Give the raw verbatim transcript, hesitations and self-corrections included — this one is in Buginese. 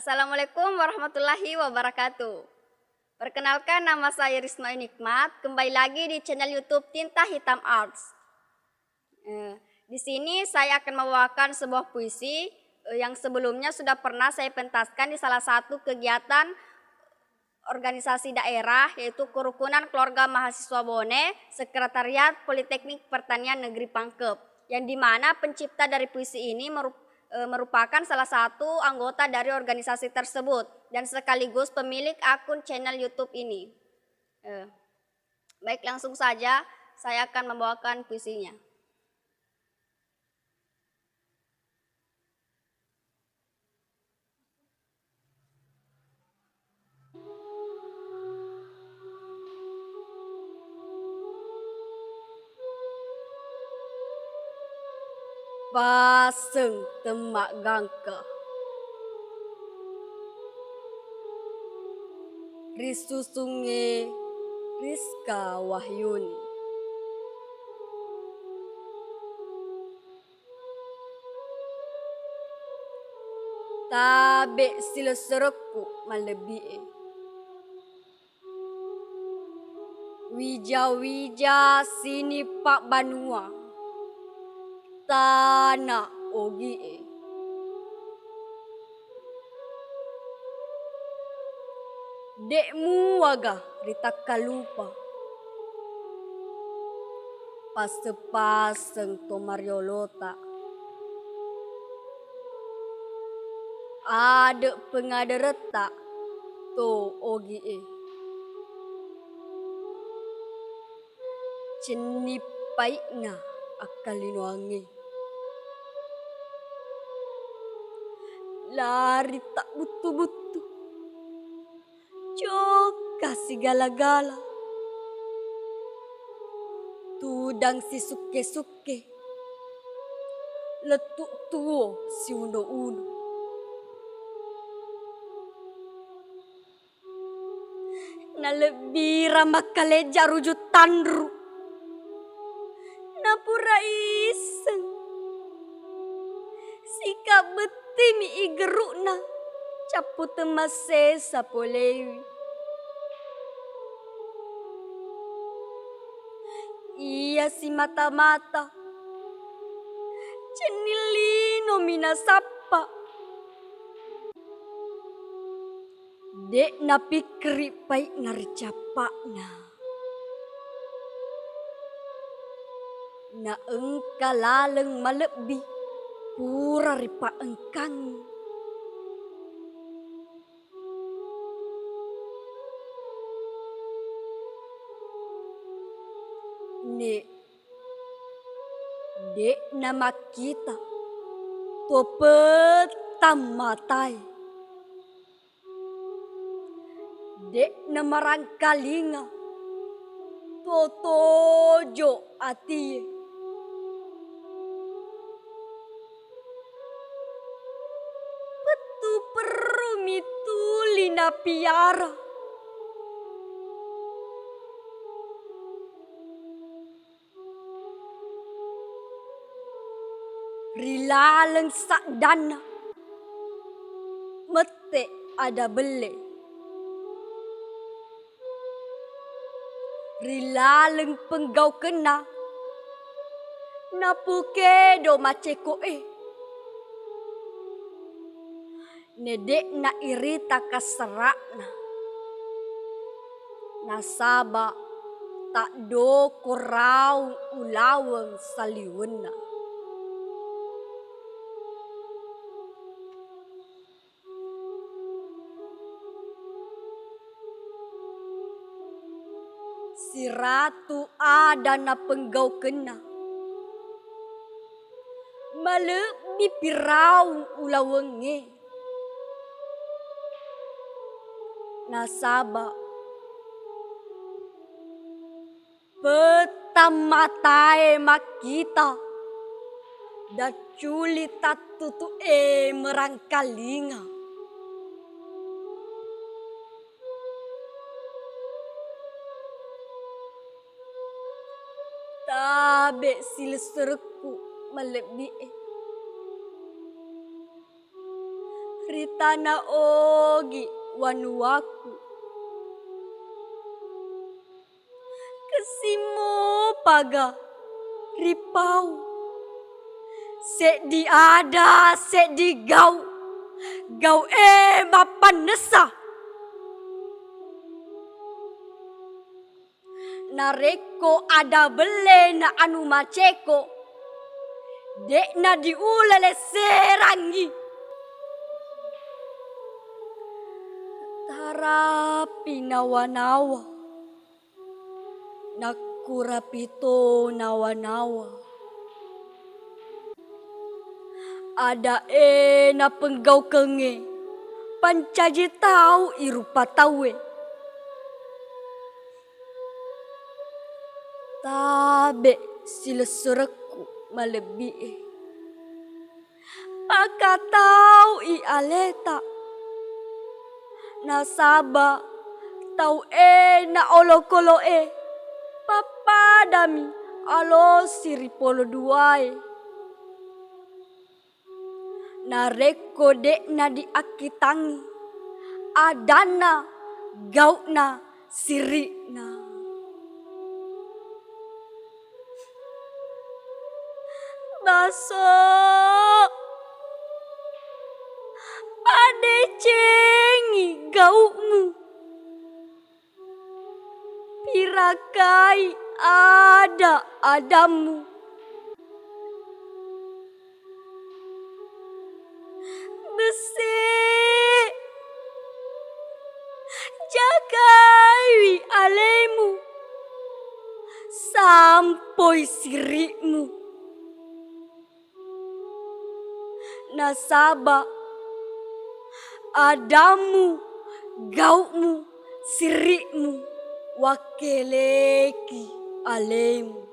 Assalamualaikum warahmatullahi wabarakatuh. Perkenalkan, nama saya Risma Nikmat. Kembali lagi di channel YouTube Tinta Hitam Arts. Eh, di sini saya akan membawakan sebuah puisi, eh, yang sebelumnya sudah pernah saya pentaskan di salah satu kegiatan organisasi daerah, yaitu Kerukunan Keluarga Mahasiswa Bone, Sekretariat Politeknik Pertanian Negeri Pangkep, yang dimana pencipta dari puisi ini merup-, eh, merupakan salah satu anggota dari organisasi tersebut dan sekaligus pemilik akun channel YouTube ini. Eh, baik, langsung saja saya akan membawakan puisinya. Paseng temmaggangka. Risusungnge Rizka Wahyuni. Tabe silesserekku malebbi'e. Wija-wija sini pabbanua tana ogi'e. De'muaga ritakkalupa. Paseng-paseng to mariolota. Ade' pengaderetta to ogi'e. Cenni pai'na akkalinoangnge. Lari tabbuttu-buttu. Cokka sigala-gala. Tudang sisukke-sukke. Lettu tuo siuno-uno. Nalebbirang makkalejja ruju tanru. Napura isseng. Sikabbettimi igerukna cappu temmassesa polewi. Iya simata-mata cenning linomi nasappa. De'na pikkiri pai'na ricappa'na. Naengka laleng malebbi pura ripaengkangngi. Ne, de'na makkita to pettang matae. De'na marangkalinga to tojo atie. Pettu perrumi tuli napiara. Ri laleng saddanna mette ada belle. Ri laleng penggaukenna napukedo maceko'e. Ne de'na irita kassera'na, nasaba' taddoko raung ulaweng saliwenna. Siratu ada napenggaukenna, malebbi piraung ulawengnge, nasaba' pettang matae makkita, dacculi tattutu'e merangkalinga. Tabe' silesserekku malebbi'e. Ri tana ogi wanuwaku. Kessimmo paga ripau. Seddi ada, seddi gau. Gau e mappannessa. Narekko ada belle na anu maceko, de'na diulele serangngi. Tarapi nawa-nawa, nakkurapi to nawa-nawa. Ada e napenggaukengnge pancaji tau i rupa tauwe. Tabe silessurekku malebbi e. Pakatau i aleta. Nasaba tau e na olokolo e pappadami alosi ri polo dua e. Narekko de'na diakkitangngi adanna, gau'na, siri'na. Baso, padecengi gau'mu. Pirakai ada-adammu. Besse, jagaiwi alemu, sampoi siri'mu. Nasaba adammu, gau'mu, siri'mu wakkeleki alemu.